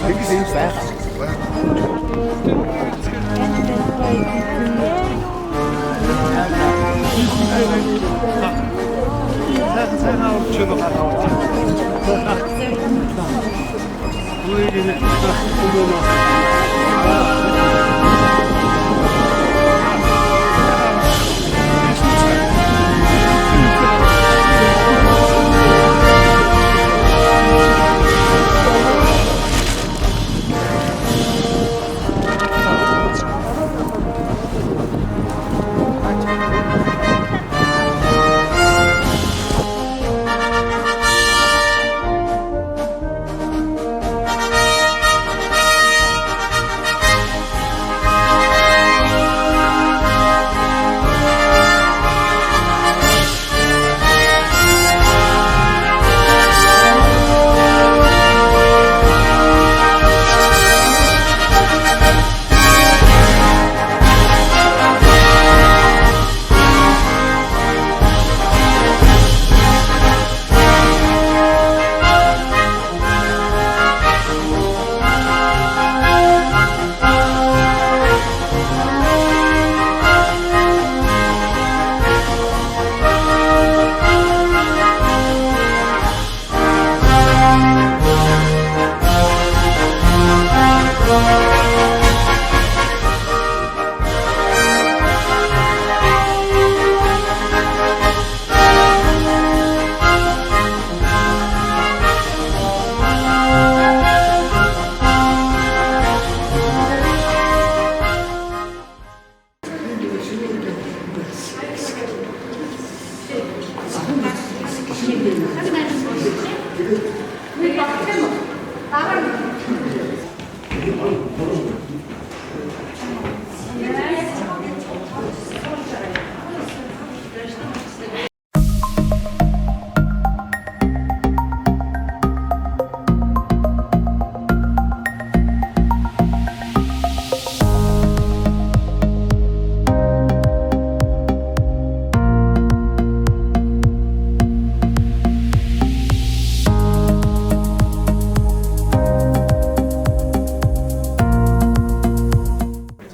Тэнгис энэ байх.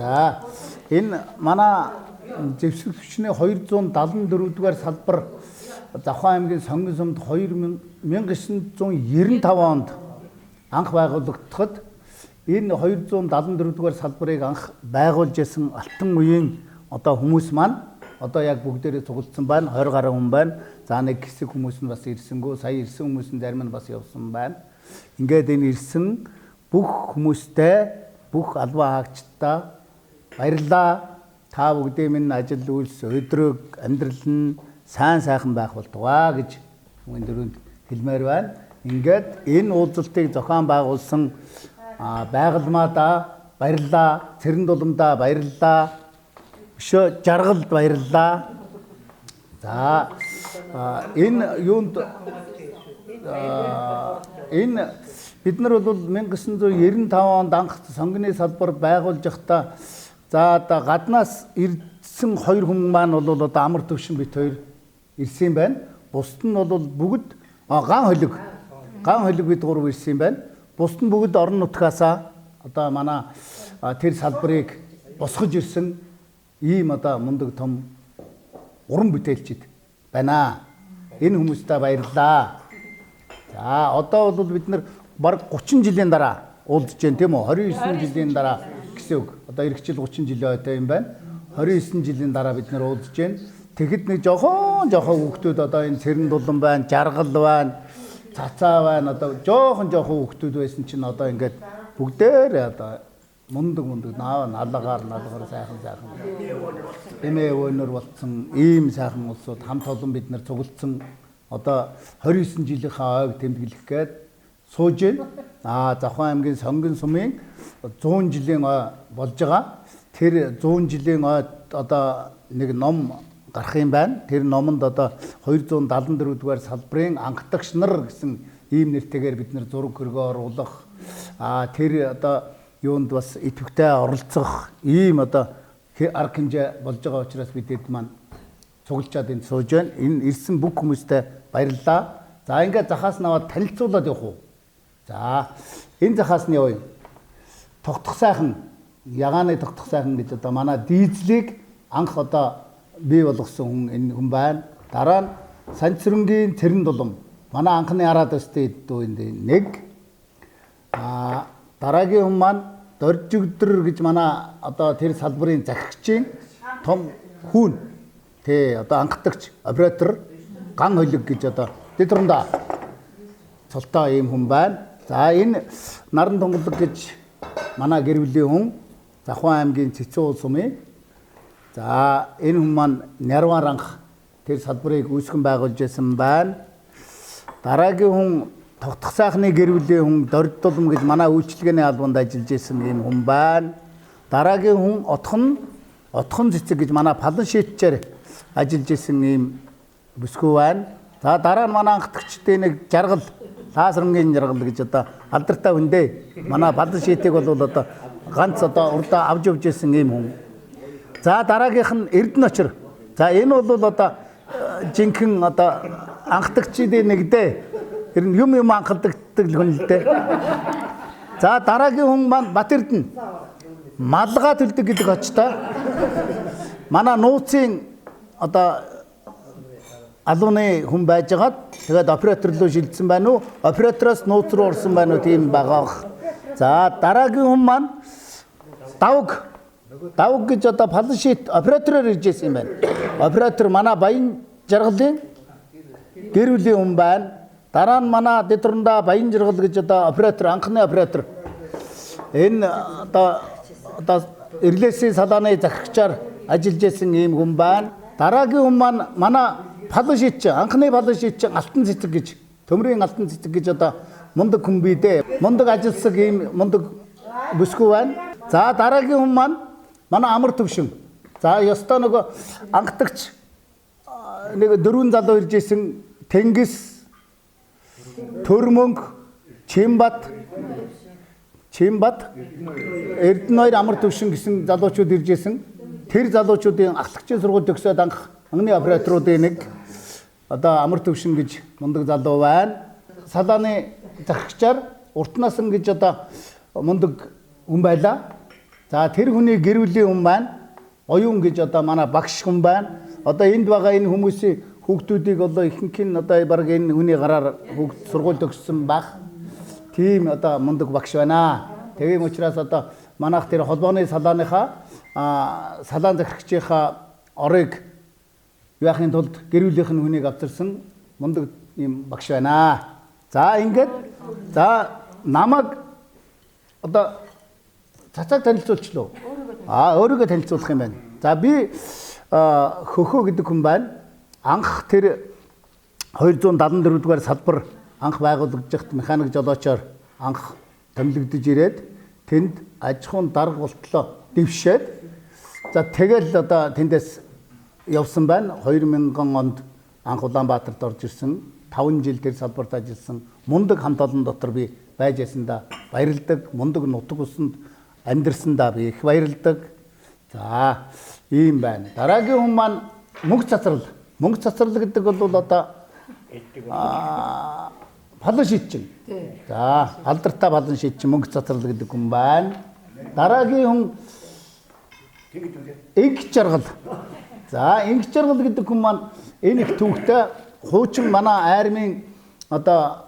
За энэ манай зэвсэг хүчний 274 дугаар салбар Завхан аймгийн Сонгон сумд 1995 онд анх байгуулагдахад энэ 274 дугаар салбарыг анх байгуулж исэн алтан үеийн одоо хүмүүс маань одоо яг бүгдээрээ цуглдсан байна. 20 гаруй хүн байна. За нэг хэсэг хүмүүс нь бас ирсэнгүү, сая ирсэн хүмүүс нь зарим нь бас явсан байна. Ингээд энэ ирсэн бүх хүмүүстэй, бүх албан хаагчдаа баярлалаа. Та бүгдийн минь ажил үйлс, өдрөг, амьдрал нь сайн сайхан байх болтугай гэж өмнө дөрөнд хэлмээр байна. Ингээд энэ уулзалтыг зохион байгуулсан байгалмаадаа баярлалаа, Цэрэн дуламдаа баярлалаа, өшөө жаргалд баярлалаа. За энэ юунд энэ бид нар бол 1995 онд анх сонгоны салбар байгуулж байхдаа за одоо гаднаас ирсэн хоёр хүн маань бол одоо амар төвшин бит хоёр ирсэн юм байна. Бусд нь бол бүгд ган холиг. Ган холиг бид гурав ирсэн юм байна. Бусд нь бүгд орон нутгаасаа одоо манай тэр салбарыг босгож ирсэн ийм одоо мундаг том уран бүтээлчид байна. Энэ хүмүүстээ баярлалаа. За одоо бол бид нар бараг 30 жилийн дараа уулзж байна тийм үү? 29 жилийн дараа гэсэн үг. Одоо эх жил 30 жилийн ойтой юм байна. 29 жилийн дараа бид нар уулзж байна. Тэгэхэд нэг жоохон хүүхдүүд одоо энэ Цэрэндулан байна, Жаргал байна, Цацаа байна. Одоо жоохон хүүхдүүд байсан чинь одоо ингээд бүгдээр одоо мундаг наалгаар сайхан эмээ өвөнөр болцсон ийм сайхан улсууд хамт олон бид нар цуглдсан одоо 29 жилийнхаа ойг тэмдэглэх гээд сууж байна. Завхан аймгийн Сонгон сумын 100 жилийн ой болж байгаа. Тэр 100 жилийн ой одоо нэг ном гарах юм байна. Тэр номонд одоо 274 дугаар салбарын анхдагч нар гэсэн ийм нэртэйгээр бид нар зураг хөргөө оруулах. Тэр одоо юунд бас идэвхтэй оролцох ийм одоо арга хэмжээ болж байгаа учраас бид хэд маань цуглчаад энд сууж байна. Энэ ирсэн бүх хүмүүстээ баярлалаа. За ингээд захаас наваад танилцуулаад явах уу? За энэ захаас нь явъя. Тогтох сайхан, ягааны тогтох сайхан гэж одоо манай дизлийг анх одоо бий болгосон хүн энэ хүн байна. Дараа нь Санцрэнгийн Цэрэндулам манай анхны араад өстэй дүү энд нэг. Дараагийн хүн маань Доржигдэр гэж манай одоо тэр салбарын захирагчийн том хүүн. Тэ одоо анхдагч оператор Ган холиг гэж одоо тэд цолтой ийм хүн байна. За энэ Наран тунгалаг гэж манай гэр бүлийн хүн Завхан аймгийн Цэцэн сумын. За энэ хүн маань Нярван ранх тэр салбарыг үүсгэн байгуулж байсан байна. Дараагийн хүн Тогтох сайхны гэр бүлийн хүн Дорддулам гэж манай үйлчилгээний албанд ажиллаж исэн ийм хүн байна. Дараагийн хүн Отхон цэцэг гэж манай палан шийдчээр ажиллаж исэн ийм бүсгүй байна. За дараа нь манай анхдагчдын нэг Жаргал, Лаасрангийн Жаргал гэж одоо алдартай хүн дээ. Манай палан шийтийг бол одоо ганц одоо урдаа авч явж исэн ийм хүн. За дараагийнх нь Эрдэнэ очир. За энэ бол одоо жинхэнэ одоо анхдагчдын нэг дээ. Тэр нь юм анхдагдаг хүн л дээ. За дараагийн хүн маань Бат Эрдэнэ. Малгай төлдөг гэдэг очтой. Манай нууцын одоо алууны хүн байжгаад тэгээд оператор руу шилжсэн байна уу? Оператороос нууц руу орсон байна уу? Тийм байгаа. За дараагийн хүн маань Давг. Давг гэж одоо палан шит оператороор ирж байсан юм байна. Оператор манай Баян жаргалын гэр бүлийн хүн байна. Дараа нь манай Дэдрэндаа Баян жаргал гэж одоо оператор, анхны оператор. Энэ одоо Эрлээсийн салааны захирагчаар ажиллаж байсан ийм хүн байна. Дараагийн хүн маань манай палан шит, анхны палан шит Алтан цэцэг гэж, төмрийн Алтан цэцэг гэж одоо мундаг хүн бий дээ. Мундаг ажилласан ийм мундаг бүсгүй байна. За дараагийн хүн маань манай Амар төвшин. За ёстой нөгөө анхдагч нэг дөрвөн залуу ирж исэн Тэнгис, Төрмөнг, Чимбат, Эрдэнэ хоёр Амар төвшин гэсэн залуучууд ирж исэн. Тэр залуучуудын ахлагчийн сургууль төгсөөд анх анхны операторуудын нэг одоо Амар төвшин гэж мундаг залуу байна. Салааны захирагчаар Уртнасан гэж одоо мундаг хүн байлаа. За тэр хүний гэр бүлийн хүн байна. Оюун гэж одоо манай багш хүн байна. Одоо энд байгаа энэ хүмүүсийн хүүхдүүдийг одоо ихэнх нь одоо баг энэ хүний гараар хүүхд сургууль төгссөн байх. Тийм одоо мундаг багш байна. Тийм учраас одоо манайх тэр холбооны салааныхаа салаан захирагчийнхаа орыг яахын тулд гэр бүлийнх нь хүнийг авчирсан мундаг ийм багш байна. За ингээд за намайг одоо цацааг танилцуулчлаа. Өөрийгөө танилцуулах юм байна. За би Хөхөө гэдэг хүн байна. Анх тэр 274 дугаар салбар анх байгуулагдаж байхад механик жолоочоор анх томилогдож ирээд тэнд аж ахуйн дарга болтлоо дэвшээд за тэгэл одоо тэндээс явсан байна. 2000 онд анх Улаанбаатарт орж ирсэн. 5 жил тэр салбарт ажилласан. Мундаг хамт олон дотор би байж байсандаа баярладаг. Мундаг нутаг усанд амьдрсандаа би их баярладаг. За ийм байна. Дараагийн хүн маань мөнгө цацрал. Мөнгө цацрал гэдэг бол одоо палан шийдчин. За алдартай палан шийдчин мөнгө цацрал гэдэг хүн байна. Дараагийн хүн Инх жаргал. За инх жаргал гэдэг хүн маань энэ их төвхтэй хуучин манай армийн одоо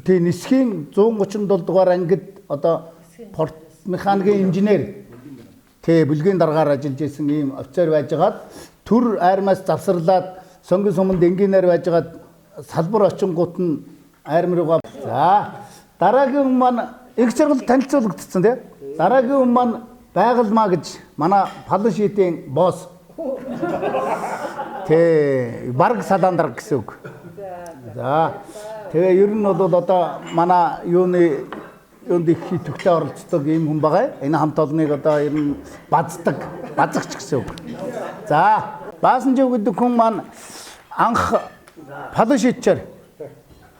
тий нисхийн 137 дугаар ангид одоо порт механикийн инженер. Тэ бүлгийн даргаар ажиллаж исэн ийм офицер байжгаад төр армиас завсарлаад Сонгон суманд энгийнээр байжгаад салбар очингууд нь арми руугаа. За дараагийн хүн маань их жаргал танилцуулагдсан тий. Дараагийн хүн маань Байгалмаа гэж манай Палан шийтийн босс. Тэ бараг салаан дарга гэсэн үг. За тэгээ ер нь бол одоо манай юуны юунд их идэвхтэй оролцдог ийм хүн байгаа. Энэ хамт олныг одоо ер нь баздаг, базагч гэсэн үг. За Баасанжив гэдэг хүн маань анх Палан шийтчээр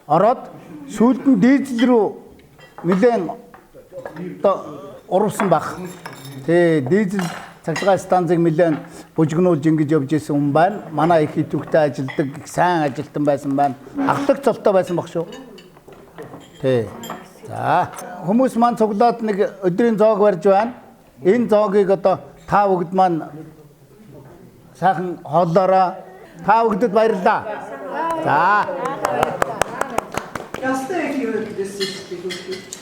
ороод сүүлд нь дизель рүү нэлээд одоо урвсан баг. Тэ дизель цахилгаан станцыг нэлээд бужигнуулж ингэж явж исэн хүн байна. Манай их идэвхтэй ажилдаг, их сайн ажилтан байсан байна. Ахлах цолтой байсан баг шүү. Тэ. За хүмүүс маань цуглаад нэг өдрийн зоог барьж байна. Энэ зоогийг одоо та бүгд маань сайхан хооллоорой. Та бүгдэд баярлалаа. За. Ястай их юм гэсэн шүү дээ.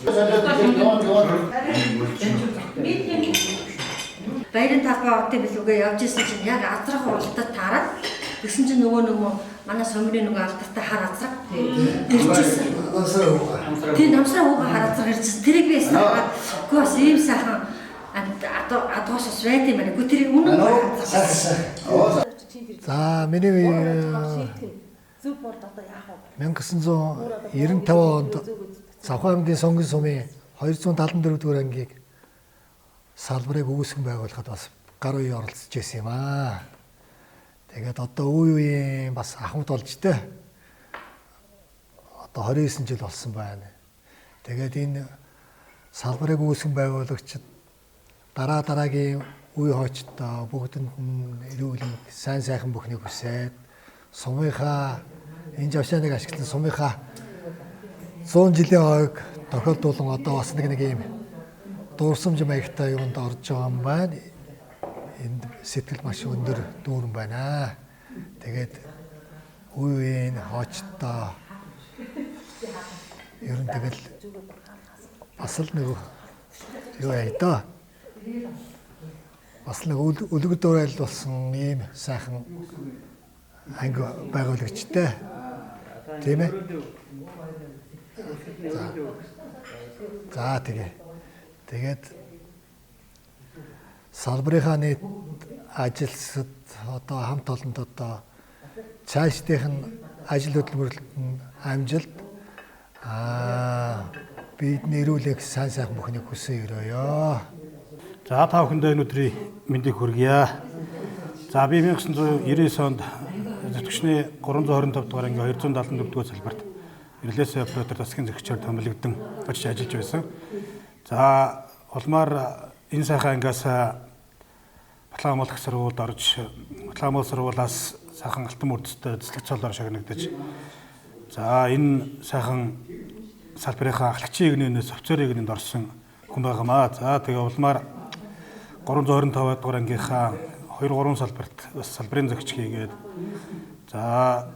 Баярын талбай хотын бэлүүгээ явж исэн чинь яг азрах уралдад таарад тэгсэн чинь нөгөө манай сумрын нөгөө алдартай хар азрах ирчихсэн. Тийм намсраа хүүгээ хар азрах ирчихсэн. Тэрийг би ясна хараад үгүй бас ийм сайхан адгоос бас байт юм байна. Үгүй тэр үнэн азрах. За миний 1995 онд Завхан аймгийн Сонгон сумын 274 дугаар ангийг салбарыг үүсгэн байгуулахад бас гар үе оролцож байсан юм аа. Тэгээд одоо үе үеийн бас ахмад болж тэ. Одоо 29 жил болсон байна. Тэгээд энэ салбарыг үүсгэн байгуулагчид дараа дараагийн үе хоочтой бүгдэнд нь эрүүл сайн сайхан бүхнийг хүсээд сумынхаа энэ жавшааныг ашиглан сумынхаа 100 жилийн хойг тохиолдуулан одоо бас нэг юм дурсамж маягтай юунд орж байгаа юм байна. Энд сэтгэл маш өндөр дүүрэн байна. Тэгээд үе үеийн хоочтой ер нь тэгэл бас л нэг юу яа даа. Бас нэг үлгэр дуурайл болсон ийм сайхан анги байгуулагчтай. Тийм ээ. За тэгээ. Тэгээд салбарынхаа нийт ажилсад одоо хамт олонд одоо цаашдынх нь ажил хөдөлмөрлөлт нь амжилт бидний эрүүлэх сайн сайхан бүхнийг хүсэн өрөөё. За та бүхэндээ энэ өдрийн мэндийг хүргье. За би 1999 онд зүтгэгчний 325 дугаар ангийн 274 дугаар салбарт релес оператор засгийн зөгчөөр томилогдсон очиж ажиллаж байсан. За улмаар энэ сайхан ангиас Батлан хамгаалах сургуульд орж Батлан хамгаалах сургуулиас сайхан алтан мөрдөстэй цэцлэг цолоор шагнагдаж за энэ сайхан салбарынхаа ахлагчийн эгнээс офицерын эгнэнд орсон хүн байгаамаа. За тэгээ улмаар 325 дугаар ангийнхаа 2-3 салбарт бас салбарын зөгч хийгээд за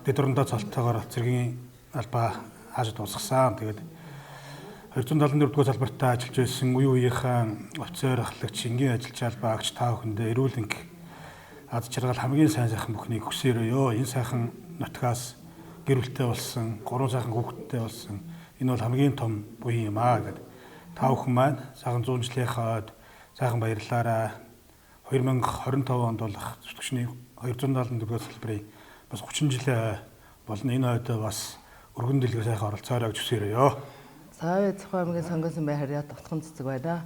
дэд орондоо цолтойгоор цэргийн албаа хааж дуусгасан. Тэгээд 274 дугаар салбартаа ажиллаж байсан үе үеийнхээ офицер, ахлагч, энгийн ажилч албаа агч та бүхэндээ эрүүл энх аз жаргал хамгийн сайн сайхан бүхнийг хүсэн өрөөё. Энэ сайхан нутгаас гэр бүлтэй болсон, 3 сайхан хүүхэдтэй болсон. Энэ бол хамгийн том буян юм аа гэдэг. Та бүхэн маань сайхан 100 жилийнхаа ойд сайхан баярлалаарай. 2025 онд болох зүтгэгчний 274 дугаар салбарын бас 30 жилийн болно. Энэ ойд бас өргөн дэлгэр сайхан оролцоорой гэж хүсэн өрөөё. Савэ Цохой аймгийн Сонгон сумын харьяат утхан цэцэг байна.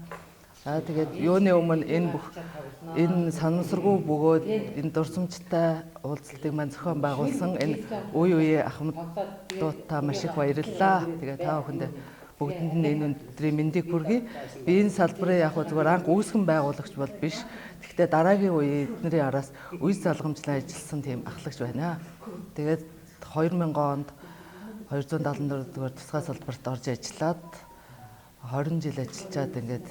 За тэгээд юуны өмнө энэ бүх энэ санамсаргүй бөгөөд энэ дурсамжтай уулзалтыг маань зохион байгуулсан энэ үе үеийн ахмадуудаа маш их баярлалаа. Тэгээд та бүхэндээ бүгдэнд нь энэ өдрийн мэндийг хүргэе. Би энэ салбарын яг зүгээр анх үүсгэн байгуулагч бол биш. Гэхдээ дараагийн үеийн эднэрийн араас үе залгамжлан ажилласан тийм ахлагч байна. Тэгээд 2000 онд 274 дугаар тусгай салбарт орж ажиллаад 20 жил ажиллачаад ингээд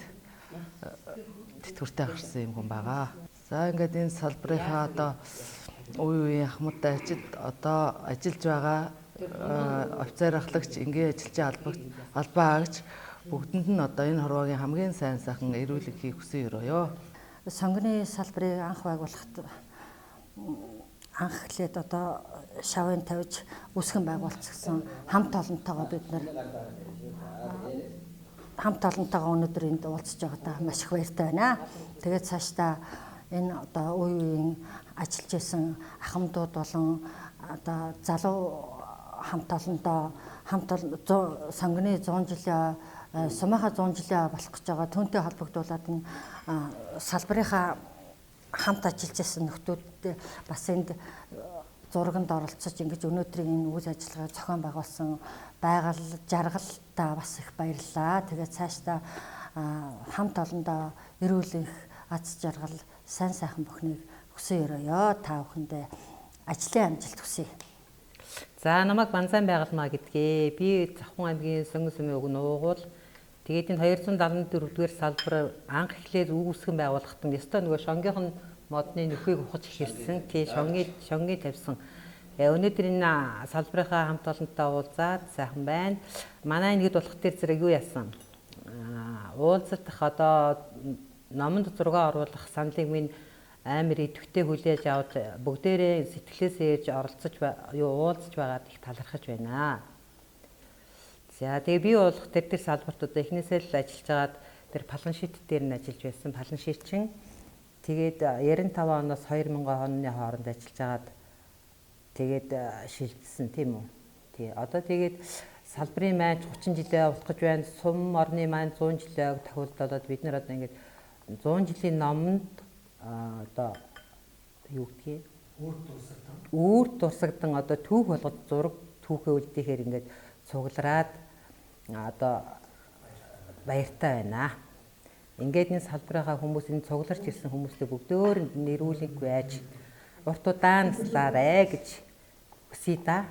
тэтгэвртэй гарсан юм хүн байгаа. За ингээд энэ салбарынхаа одоо үе үеийн ахмадтай ажид одоо ажиллаж байгаа офицер ахлагч, энгийн ажилчийн албаа агч бүгдэнд нь одоо энэ хорвоогийн хамгийн сайн сайхан эрүүл энхийг хүсэн өрөөё. Сонгоны салбарыг анх байгуулахад анх эхлээд одоо шавын тавьж үүсгэн байгуулчихсан хамт олонтойгоо бид нар хамт олонтойгоо өнөөдөр энд уулзж байгаадаа маш их баяртай байна. Тэгээд цаашдаа энэ одоо үе үеийн ажиллаж исэн ахмадууд болон одоо залуу хамт олондоо хамт сонгоны 100 жилийн сумынхаа 100 жилийн болох гэж байгаа түүнтэй холбогдуулаад энэ салбарынхаа хамт ажиллаж исэн нөхдүүд бас энд зурганд оролцож ингэж өнөөдрийн энэ үйл ажиллагааг зохион байгуулсан байгаль жаргалтай бас их баярлалаа. Тэгээд цаашдаа хамт олондоо эрүүл энх, аз жаргал, сайн сайхан бүхнийг хүсэн өрөөё. Та бүхэндээ ажлын амжилт хүсье. За намайг Банзан байгалмаа гэдгээ. Би Завхан аймгийн Сонгон сумын уг нуугуул. Тэгээд энэ 274 дугаар салбар анх эхлээд үүсгэн байгуулахад нь ёстой нөгөө шонгийнх нь модны нөхийг ухаж эхэлсэн. Тий шонгийн тавьсан. Өнөөдөр энэ салбарынхаа хамт олонтой уулзаад сайхан байна. Манай энэ хэд болох тэр зэрэг юу яасан? Уулзах одоо номонд зураг оруулах саналыг минь амар идэвхтэй хүлээж авч бүгдээрээ сэтгэлээсээ ирж оролцож юу уулзж байгаад их талархаж байна. За тэгээ би болох тэр салбарт одоо эхнээсээ л ажиллаж байгаад тэр паланшит дээр нь ажиллаж байсан. Паланшитчин тэгээд 95 оноос 2000 оны хооронд ажиллаж байгаад тэгээд шилжсэн тийм үү. Тий. Одоо тэгээд салбарын маань 30 жилээ болох гэж байна. Сум орны маань 100 жилээ тохиолдолоод бид нар одоо ингээд 100 жилийн номонд одоо юу гэдгийг үүр дурсагдан одоо түүх болгож зураг түүхээ үлдээхээр ингээд цуглараад одоо баяртай байна. Ингээд энэ салбарынхаа хүмүүс энэ цугларч ирсэн хүмүүстэй бүгдөөр нэрүүлэнг байж урт удаан наслаарэ гэж хүсье та.